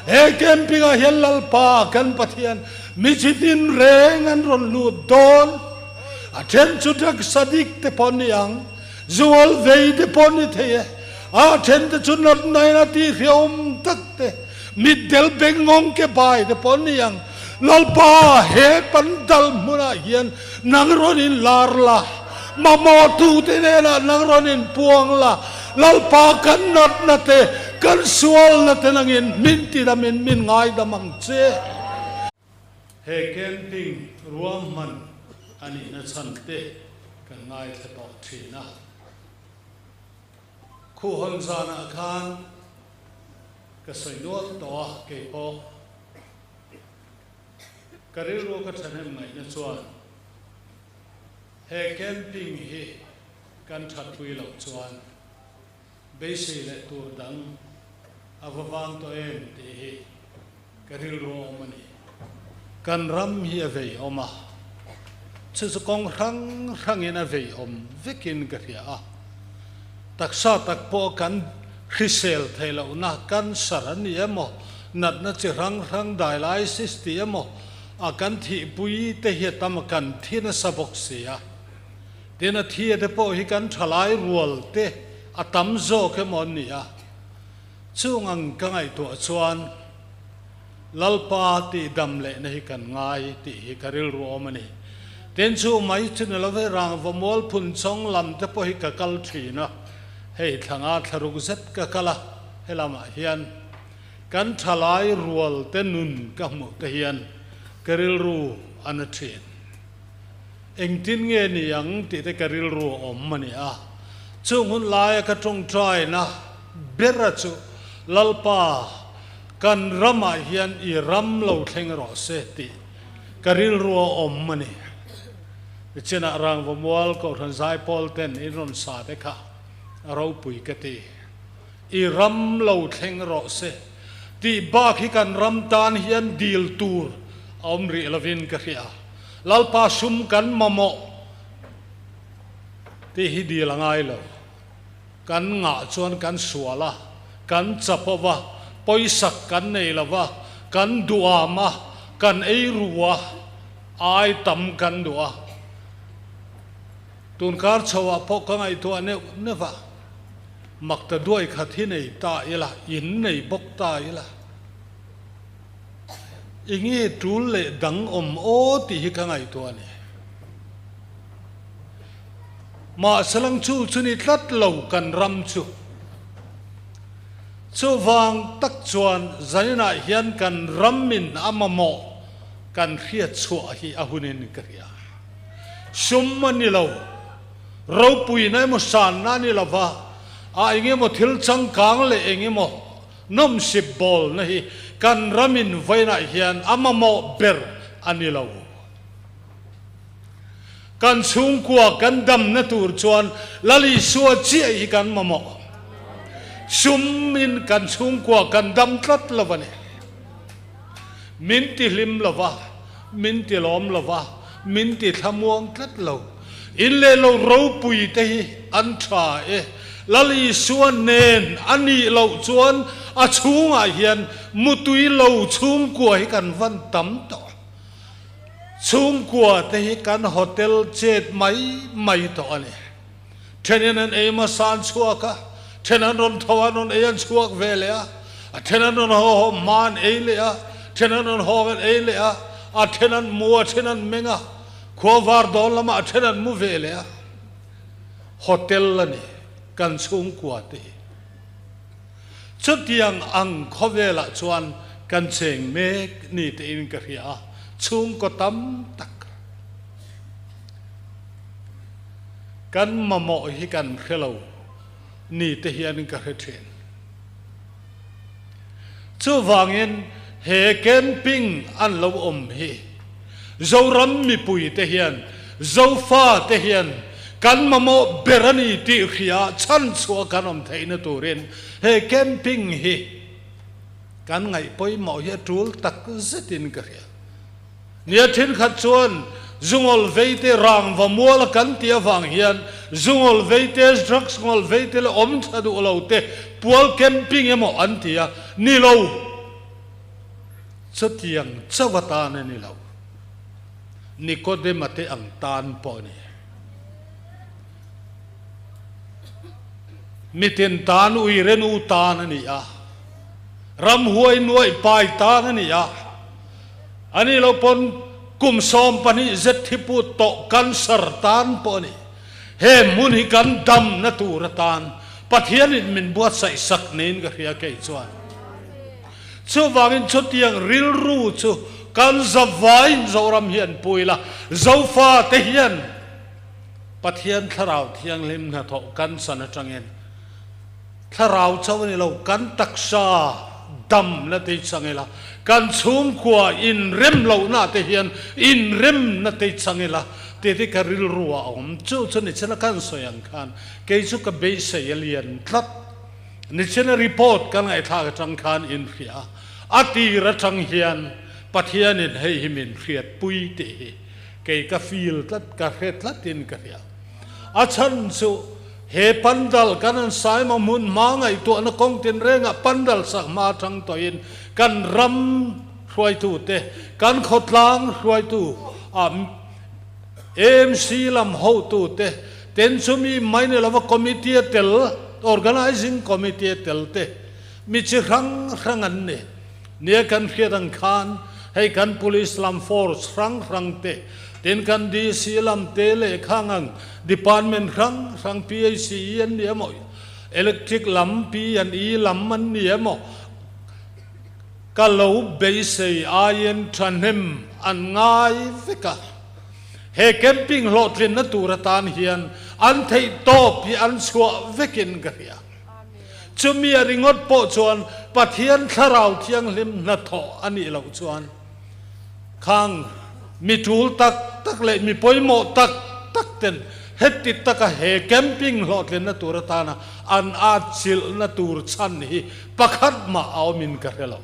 He camping ah hian Lalpa kan Pathian mi chi tin reng an rawn lut dawn. A then chu drugs addict te pawh ni ang, zual vei te pawh ni thei e. A then te chu natna in a tih hriawm tak te, mitdel bengngawng ke bai te pawh ni ang. Lalpa he pandal hmunah hian nang rawn in lar la, mamawh tute hnenah nang rawn in puang la, Lalpa kan natna te, kan sualna te nangin min tidam in min ngaidam ang che. He camping ruahman a nihna chhan te kan ngaithla tawh thin a. Khuhhawn zanah khan ka sawi nual tawh a, keipawh. Ka rilru ka thahnem ngaihna chuan he camping hi kan thatpui loh chuan beisei leh tur dang a va vang tawh em tih hi ka rilru a awm a ni. Kan ram hi a vei awm a, chu chu kawng hrang hrangin a vei awm vekin ka hria a. Taksa tak pawh kan hrisel theih lohna cancer a ni emaw, natna chi hrang hrang dialysis tih emaw a kan thihpui te hi a tam a kan thi nasa bawk si a. Tin a thi te pawh hi kan thalai rual te a tam zawk emaw an ni a. Chung ang ka ngaihtuah chuan Lalpa tih dam lehna hi kan ngai tih hi ka rilru awm a ni. Tin chu mai chu ni lo ve rangva mual phun chawng lam te pawh hi ka kal thin a, hei thlanga thlaruk zet ka kal a, helamah hian kan thalai rual te nun ka hmuh te hian ka rilru a na thin. Engtin nge ni ang tih te ka rilru a awm a ni a, chung hun laia ka tawngtaina bera chu Lalpa kan ramah hian i ram lo thleng rawh se tih ka rilru a awm a ni. Nichinah Rangva Mual Kohhran Zaipawl ten in rawn sa te kha a ropui ka ti. I ram lo thleng rawh se tih bak hi kan ram tan hian dil tur a awm rih lovin ka hria. Lalpa sum kan mamawh tih hi dil a ngai lo. Kan ngah chuan kan sual a, kan chapo va, pawisak kan nei lo va, kan duham a, kan ei ru a, ai tam kan duh a. Tunkar chhoah pawh ka ngaihtuah neuh neuh a, makta duai khat hi nei ta ila, in nei bawk ta ila, i nge tul leh dang awm aw tih hi ka ngaihtuah a ni. Mahse lang chu chu ni tlat lo kan ram chu. Chuvang tak chuan zaninah hian kan ramin a mamawh kan hriat chhuah hi a hunin ka hria. Sum a ni lo, ropuina emaw sanna a ni lo va, a engemaw thil changkang leh engemaw nawmsip bawlna hi kan ramin vawiinah hian a mamawh ber a ni lo. Kan chhungkua kan damna tur chuan Lal Isua chiah hi kan mamawh. Sum in kan chhungkua kan dam tlat lo a ni. Min ti hlim lo va, min ti lawm lo va, min ti thlamuang tlat lo. In leh lo ropui te hi an tha e. Lal Isua nen a nih loh chuan a chhungah hian mutui lo chhungkua hi kan van tam tawh. Chhungkua te hi kan hotel chet mai mai tawh a ni. Then an ei hmasa an chhuak a, then an rawn tho an rawn ei an chhuak ve leh a, a then an rawn haw haw hma an ei leh a, then an rawn haw an ei leh a, a then an mu a then an meng a, khua var dawn lamah a then an mu ve leh a. Hotel a ni kan chhungkua te hi. Chutiang ang khawvelah chuan kan cheng mek ni tein ka hria a, chhungkaw tam tak kan mamawh hi kan hre lo ni te hian ka hre thin. Chuvangin he camping an lo awm hi Zoram mipui te hian, Zofa te hian kan mamawh ber a ni tih hria chhan chhuah kan awm theihna turin he camping hi kan ngaih pawimawh hi a tul tak zetin ka hria. Nia thenkhat chuan zungawl veite rangva mual a kan tih avang hian zungawl veite, drugs ngawl veite leh awm tha duh lo te pual camping emaw an ti a, ni lo. Chutiang chauh atan a ni lo, Nikodema te ang tan pawh a ni. Mitin tan uirenu tan a ni a, ramhuai nuaih pai tan a ni a, a nih loh pawn kum 12 zet thi put tawh cancer tan pawh a ni. He hmun hi kan damna tur atan Pathianin min buatsaih sak niin ka hria kei chuan. Chuvangin chutiang rilru chu kan zavaiin Zoram hian pui la, Zofate hian Pathian Thlarau Thianghlim hnathawh kan chan atangin Thlarau chauh a ni lo, kan taksa damna te hi chang ila, kan chhungkua inrem lohna te hian inremna te hi chang ila tih te ka rilru ah a awm. Chu chu nichina kan sawi ang khan kei chu ka beisei a lian tlat. Nichina report kan ngaihthlak atang khan inhria a, a tir atang hian Pathianin hei hi min hriatpui tih hi kei ka feel tlat, ka hre tlatin ka hria. A chhan chu he pandal kan an saima hmun hma ngaihtuahna kawng tinrengah pandal sak hma atang tawhin kan ram hruaitute, kan khawtlang hruaitu ah AMC lam hotute ten chumi mai ni lova committee a tel, organising committee a tel te mi chi hrang hrang an ni. Nia kan hriat ang khan hei kan police lam force hrang hrang te, tin kan DC lam te leh khang ang department hrang hrang PACE an ni emaw, electric lam P and E lam an ni emaw, ka lo beisei aiin thahnem an ngai vek a. He camping hlawhtlinna tur atan hian an theih tawp hi an chhuah vekin ka hria. Chumi a ringawt pawh chuan Pathian Thlarau Thianghlim hnathawh a nih loh chuan khang mi tul tak tak leh mi pawimawh tak tak ten heti taka he camping hlawhtlinna tur atana an atchilhna tur chhan hi pakhat mah a awmin ka hre lo.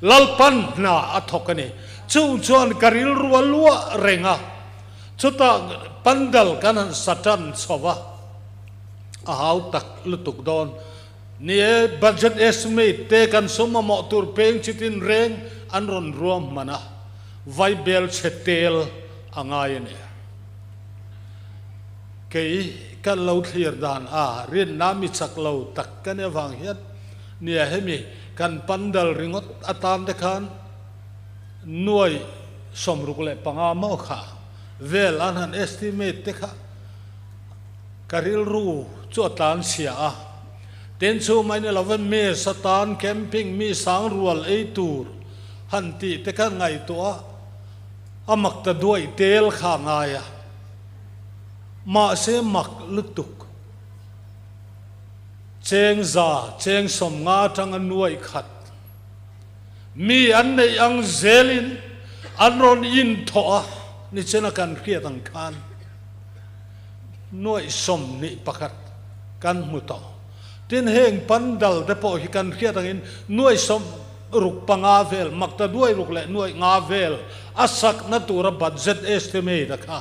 Lalpan hna a thawk a ni. Chung chuan ka rilru a luah reng a, chutah pandal kan han sa tan chho va. A hau tak lutuk dawn. Ni e, budget estimate te kan sum mamawh tur peng chi tin reng an rawn ruam hman a, vai bel chhe tel a ngai a ni. Kei kan lo thlir dan a rinna mi chak lo tak ka ni avang hian nia hemi kan pandal ringawt atan te khan nuai 65 maw kha vel an han estimate te kha Ka rilru chu a tlan chhia a, tin chu mai ni lova mess atan camping mi sang rual ei tur han tih te kha ngaihtuah a, a mak ta duaih tel kha a ngai a. Mahse mak lutuk. Cheng za, cheng 50 atanga nuaih khat mi an neih ang zelin an rawn inthawh a, nichina kan hriat ang khan. Nuaih 21 kan hmu tawh. Tin, heng pandal te pawh hi kan hriat angin nuaih 65 vel, makta duai ruk leh nuaih nga vel a sakna tura budget estimate a kha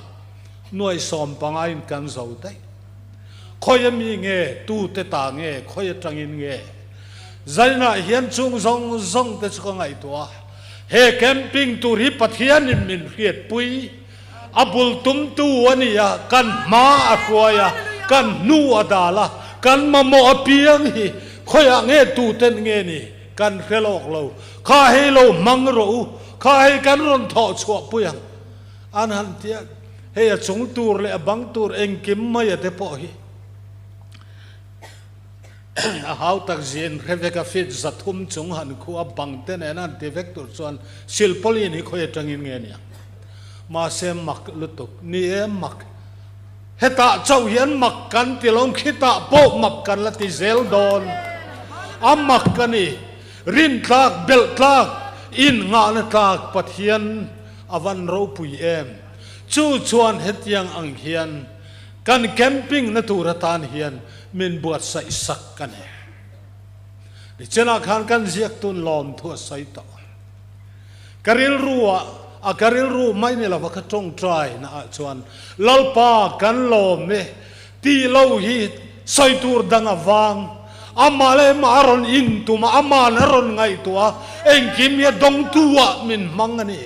nuaih 15 in kan zo daih. Khawi a mi nge, tu te ta nge, khawi atangin nge? Zainah hian chung zawng zawng te chu ka ngaihtuah a, he camping tur hi Pathianin min hriatpui. A bul tumtu a ni a, kan hma a hruai a, kan hnu a dal a, kan mamawh apiang hi khawiah nge tuten nge ni kan hre lawk lo. Kha hei lo hmang rawh u, kha hei kan rawn thawh chhuah pui ang. An han ti a, hei a chung tur leh a bang tur engkim mai a te pawh hi a hau tak zin hre vek a, feet 300 chung han khu a bang te nen an ti vek tur chuan silpauline hi khawi atangin nge ni ang? Mahse mak lutuk. Ni e mak. Hetah chauh hian mak kan ti lo, khitah pawh mak kan la ti zel dawn. A mak a ni. Rintlak, belhtlak, innghahna tlak Pathian a van ropui em. Chu chuan hetiang ang hian kan camping na tur atan hian min buatsaih sak a ni. Nichenah khan kan ziaktun lawmthu a sawi tawh. Ka rilru ah, a ka rilru mai ni lova ka tawngtai na ah chuan Lalpa kan lawm e tih lo hi sawi tur dang a vang. Amah leh amah a rawn in tum a, ama'n a rawn ngaihtuah a, engkim hi a dawngtu ah min hmang a ni.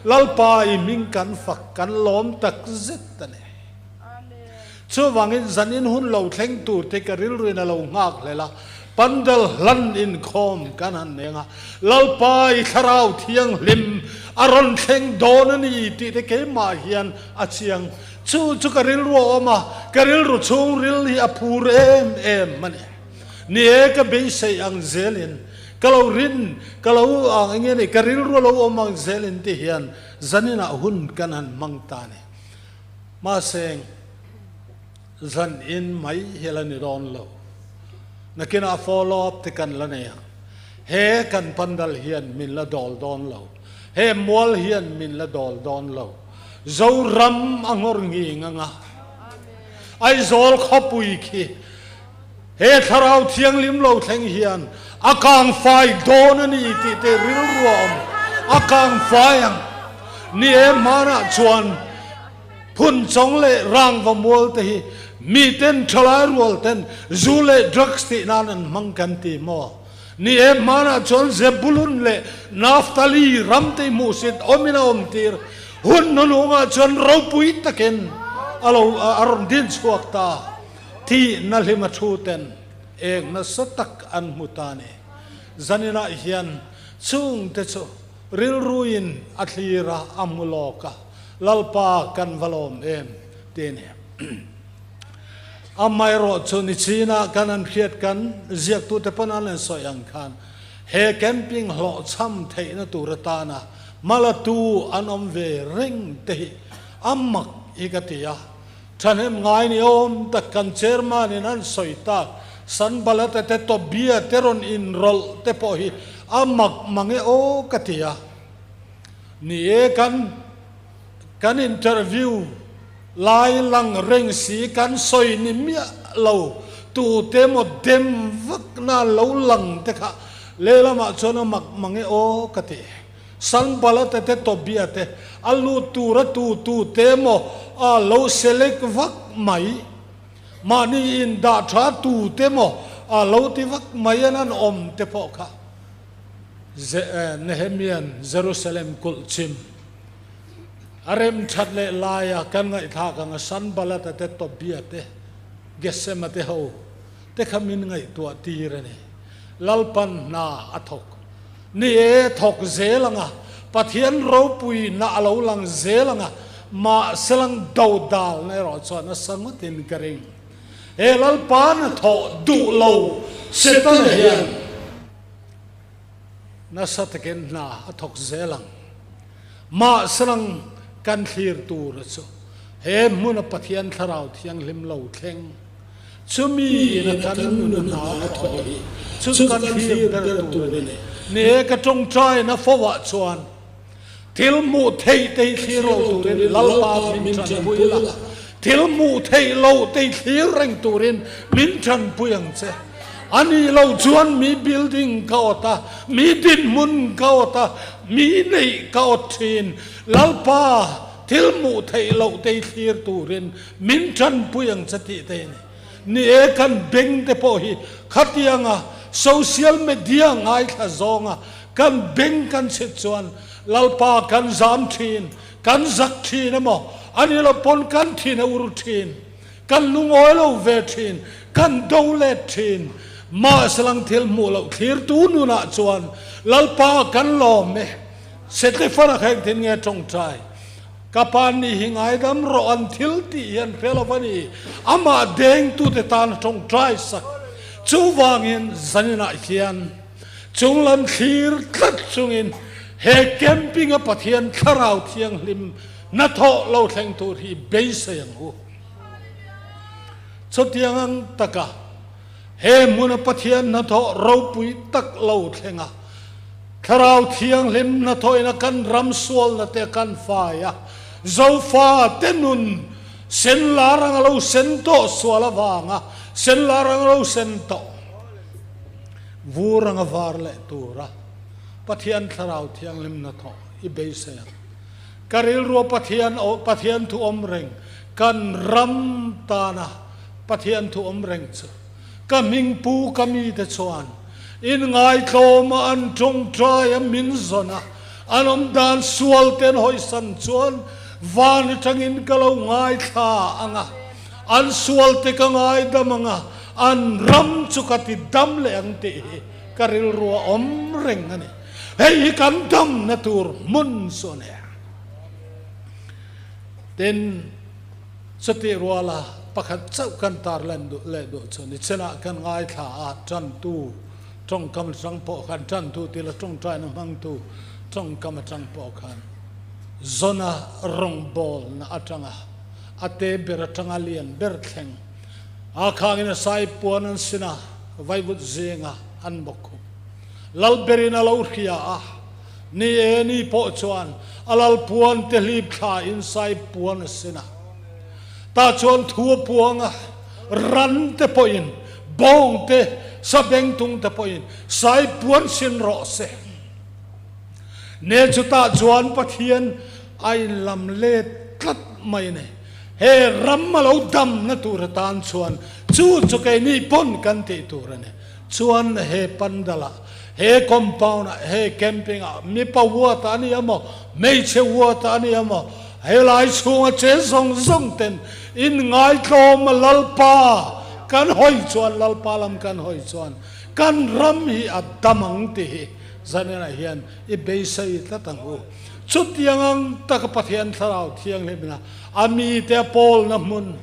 Lalpa i hming kan fak, kan lawm tak zet a ni. Chuvangin zanin hun lo thleng tur te ka rilruin a lo nghak hlel a, pandal hlan inkhawm kan han neng a, Lalpa i thlarau thianghlim a rawn thleng dawn a ni tih te keimah hian a chiang. Chu chu ka rilru a awm a, ka rilru chhungril hi a phur em em a ni. Ni e, ka beisei ang zelin, ka lo rin, ka lo ang enge ni, ka rilru a lo awm ang zelin ti hian zaninah hun kan han hmang ta a ni. Mahse, zan in mai hi la ni dawn lo. Nakinah follow up te kan la nei ang. He kan pandal hian min la dawl dawn lo. He mual hian min la dawl dawn lo. Zoram a nghawr nging anga. Aizawl khawpui khi he thlarau thianghlim lo thleng hian a kang fai dawn a ni tih te rilru a awm. A kang fai ang. Ni e, hmanah chuan Phunchawng leh rangva mual te hi miten thalai rual ten zu leh drugs tih nan an hmang kan ti maw? Ni e, hmanah chuan Zebulun leh Naphtali ram te hmuhsit awmin a awm tir. Hun hnuhnungah chuan ropui takin a lo a rawn din chhuak ta. Thihna hlim a thu ten eng nasa tak an hmu ta ni. Zaninah hian chungte chu rilruin a thlir a, a hmu lawk a. Lalpa kan va lawm em ti a ni. Amaherawh chu nichinah kan an hriat kan ziaktute pawn an han sawi ang khan he camping hlawhchham theihna tur atana hmalatu an awm ve reng te hi a mak hi ka ti a. Thahnem ngai ni awm tak kan chairman in an sawi tak Sanbalata te Tobia te rawn inrawlh te pawh hi a mak mang e aw ka ti a. Ni e, kan kan interview lai lang reng si kan sawi ni miah lo, tute emaw dem vak na lo lang te kha lehlamah chuan a mak mang e aw ka ti. Sanbalata te Tobia te a lut tura tu tu te emaw a lo select vak mai, mahni in dah tha tu te emaw a lo ti vak mai an an awm te pawh kha. Nehemia'n Jerusalem kulh chim a rem that leh laia kan ngaihthlak anga Sanbalata te, Tobia te, Gesema te ho te kha min ngaihtuah tir a ni. Lalpan hna a thawk. Ni e, thawk zel anga Pathian ropui na a lo lang zel anga mahselang dodalna erawh chuan nasa ngawtin ka ring. He Lalpan a thawh duh lo Setana hian Nasa takin hna a thawk zel ang. Mahselang kan thlir tur chu he hmuna Pathian Thlarau Thianghlim lo thleng, chumi ina kan nuna hna a thawh hi chu kan thlir ber tur a ni. Ni e, ka tawngtaina fo ah chuan thil hmuh theih te hi thlir lo turin Lalpa min tanpui la, thil hmuh theih loh te hi thlir reng turin min tanpui ang che. A nih loh chuan mi building ka awt a, mi dinhmun ka awt a, mi neih ka awt thin. Lalpa, thil hmuh theih loh te hi thlir turin min tanpui ang che tih te hi a ni. Ni e, kan beng te pawh hi khatianga social media ngaithla zawnga kan beng kan chhit chuan Lalpa kan zam thin, kan zak thin emaw, a nih loh pawn kan thin a ur thin. Kan lungawi lo ve thin, kan do let thin. Mahselang thil hmuh loh thlirtu nunah chuan Lalpa kan lawm e. Setefana kha engtin nge tawngtai? Ka pa ni hi ngaidam rawh an thil tih hi an hre lo a ni. Amah dengtute tan a tawngtai sak. Chuvangin zaninah hian chunglam thlir tlat chungin he camping a Pathian Thlarau Thianghlim hnathawh lo thleng tur hi beisei ang u. Chutiang ang taka he hmuna Pathian hnathawh ropui tak lo thleng a, Thlarau Thianghlim hnathawhina kan ram sualna te kan fai a, Zofa te nun sen lar anga lo sen tawh sual avanga sen lar anga lo sen tawh vur anga var leh tura Pathian Thlarau Thianghlim hnathawh i beisei ang. Ka rilrua Pathian Pathian thu awm reng, kan ram tana Pathian thu awm reng chu. Ka hming pu ka mite chuan inngaitlawma an tawngtai a min zawn a, an awm dan sual te an hawisan chuan van atangin ka lo ngaithla ang a, an sual te ka ngaidam ang a, an ram chu ka ti dam leh ang tih hi ka rilru a awm reng a ni. Hei hi kan damna tur hmun chu a ni. Tin. Chutih ruala pakhat chauh kan tarlan duh leh duh chu nichinah kan ngaithla a, tantu tawngkam atang pawh khan, tantu tila tawngtaina hmangtu tawngkam atang pawh khan Zona rawngbawlna atanga a te ber atanga lian ber thleng a khangin a sai puan an sin a, vaivut zinga an bawkkhup lal berin a lo hria a. Ni e, ni pawh chuan a lal puan te hlip thla in sai puan a sin a. Tah chuan thu a puang a, ran te pawhin, bawng te, sabengtung te pawhin sai puan sin rawh se. Ne chu tah chuan Pathian a inlam let tlat mai a ni. He ram a lo damna tur atan chuan chu chu keini pawn kan tih tur a ni. Chuan he pandal-ah, he compound-ah, he camping-ah mipa huat a ni emaw, hmeichhe huat a ni emaw, helai chhunga che zawng zawng ten inngaitlawm a Lalpa kan hawi chuan, Lalpa lam kan hawi chuan kan ram hi a dam ang tih hi zaninah hian i beisei tlat ang u. Chutiang ang taka Pathian Thlarau Thianghlimna a mite a pawlna hmun,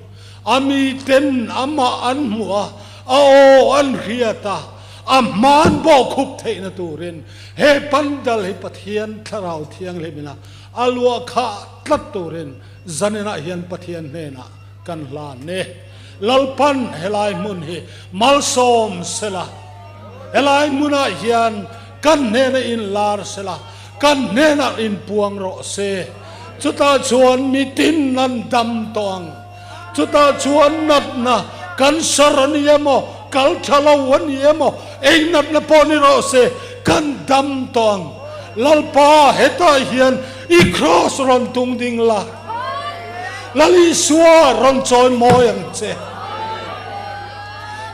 A miten amah an hmuh a, a aw an hriat a, a hman bawhkhup theihna turin he pandal hi Pathian Thlarau Thianghlimina a luah khah tlat turin zaninah hian Pathian hnenah kan hlan e. Lalpan helai hmun hi malsawm sela, helai hmunah hian kan hnena inlar sela, kan hnenah inpuang rawh se. Chutah chuan mitin an dam tawh ang. Chutah chuan natna, cancer a ni emaw, kal tha lo a ni emaw, eng natna pawh ni rawh se, kan dam tawh ang. Lalpa, hetah hian i kraws rawn tung ding la. Lal Isua rawn chawi mawi ang che.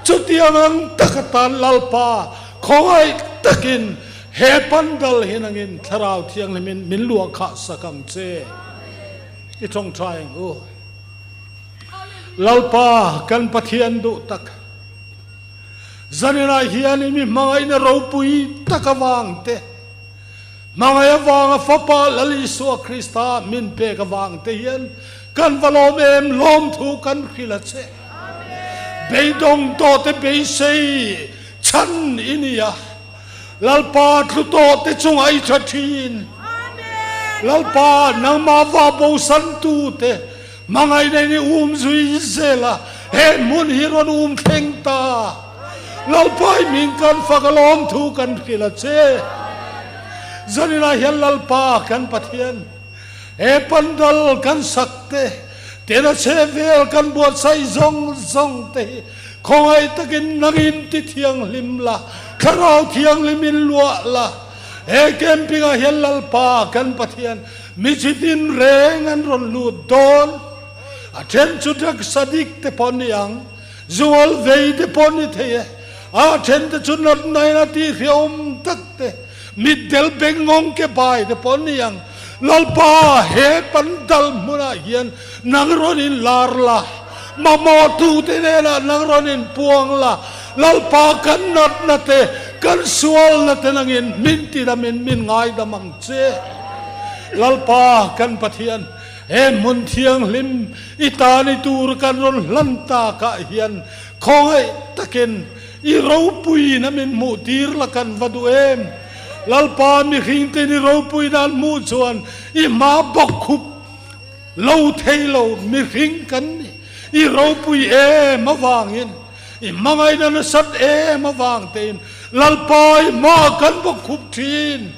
Chutiang ang tak atan Lalpa khawngaih takin he pandal hi nangin Thlarau Thianghlimin min luah khah sak ang che. I tawngtai ang u. Lalpa kan Pathian duh tak, zaninah hian i mi hmangaihna ropui tak avang te, hmangaih avanga Fapa Lal Isua Krista min pek avang te hian kan va lawm em, lawmthu kan hrilh a che. Beidawng tawh te beisei chhan i ni a. Lalpa tlu tawh te chungah i tha thin. Lalpa nangmah va bosan tu te hmangaihna in i um zui zel a, he hmun hi rawn um thleng ta. Lalpa i min kan fak a lawm thu kan hrilh a che. Zaninah hian Lalpa kan Pathian he pandal kan sak te, tena chhe vel kan buatsaih zawng zawng te hi Khawngaih takin nangin ti thianghlim la, Thlarau Thianghlim in luah la. He camping ah hian Lalpa kan Pathian mi chi tin reng an rawn lut dawn. A then chu drugs addict te pawh ni ang, zual vei te pawh ni thei e. A then te chu natna in a tih hreawm tak te, mitdel bengngawng ke bai te pawh ni ang. Lalpa he pandal hmunah hian nang rawn in lar la, mamawhtute hnenah nang rawn in puang la, Lalpa kan natna te, kan sualna te nangin min tidamin min ngaidam ang che. Lalpa kan Pathian, he hmun thianghlim i ta ni tur kan rawn hlan takah hian khawngaih takin I ropuiin a min hmuh tir la kan va duh em? Lalpa mihringte in i ropuiin an hmuh chuan i hma bawk khup lo thei lo mihring kan ni. I ropui em avangin, i hmangaihna nasat em avang tein Lalpa i hma kan bawk khup thin.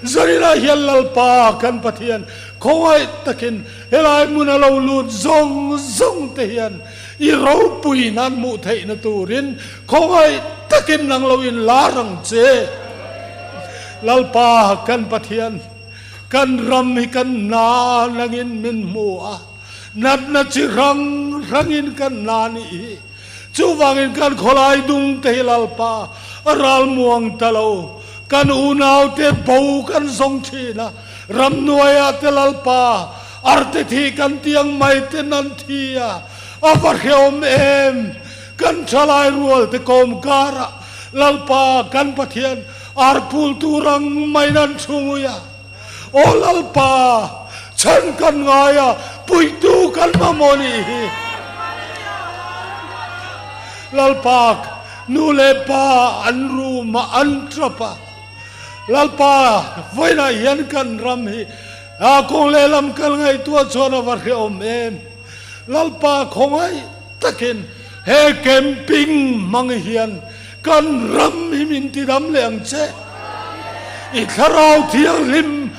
Zarina hian Lalpa kan Pathian khawngaih takin helai hmun a lo lut zawng zawng te hian i ropuiin an hmuh theihna turin khawngaih takin nang lo in lar ang che. Lalpa kan Pathian, kan ram hi kan hna nangin min hmu a, natna chi hrang hrangin kan hna nih hi. Chuvangin kan khawlai dung te hi Lalpa a ral muang ta lo. Kan unaute bo kan zawng thin a, ramhnuaiah te Lalpa arte thi kan tiang mai ten an thi a, a va hrehawm em! Kan thalai rual te kawm karah Lalpa kan Pathian arpul tur ang maiin an chhungui a. Aw Lalpa, chhan kan ngai a, puitu kan mamawh nih hi. Lalpa, nu leh pa an rum a, an tap a. Lalpa, vawiinah hian kan ram hi a kawng lehlam kal ngaihtuah chuan a va hrehawm em. Lalpa, khawngaih takin he camping hmang hian kan ram hi min tidam leh ang che. I thlarau thianghlim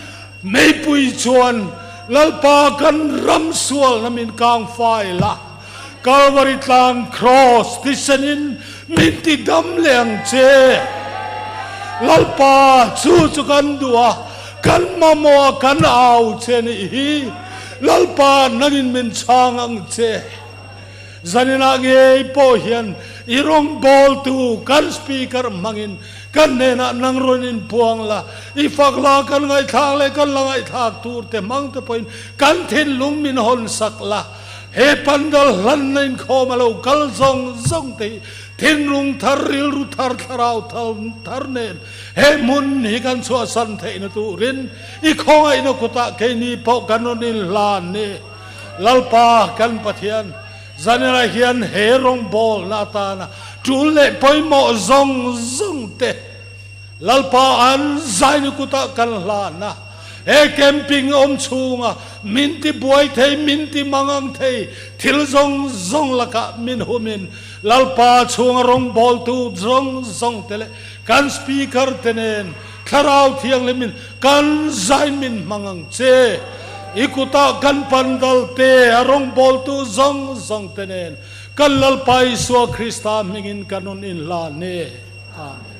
meipui chuan Lalpa kan ram sualna min kang fai la, Kalvari tlang kraws tisenin min tidam leh ang che. Lalpa chu chu kan duh a, kan mamawh a, kan au che nih hi. Lalpa nangin min chhang ang che. Zaninah ngei pawh hian i rawngbawltu kan speaker hmangin kan hnenah nang rawn inpuang la, i fak la kan ngaihthlak leh kan la ngaihthlak tur te hmang te pawhin kan thinlung min hawn sak la. He pandal hlanna inkhawm a lo kal zawng zawng te hi thinlung thar, rilru thar, thlarau thar nen he hmun hi kan chhuahsan theihna turin i khawngaihna kutah keini pawh kan rawn inhlan ni. Lalpa kan Pathian, zanina hian he rawngbawlna atana tul leh pawimawh zawng zawng te Lalpa an zaini kutah kan hlan a. He camping awm chhunga min ti buai thei, min ti mangang thei thil zawng zawng lakah min humin Lalpa chhunga rawngbawltu zawng zawng te leh kan speaker te nen Thlarau Thianghlimin kan zain min hmang ang che. I kutah kan pandal te, a rawngbawltu zawng zawng te nen kan Lalpa Isua Krista hmingin kan rawn inhlan e. Amen.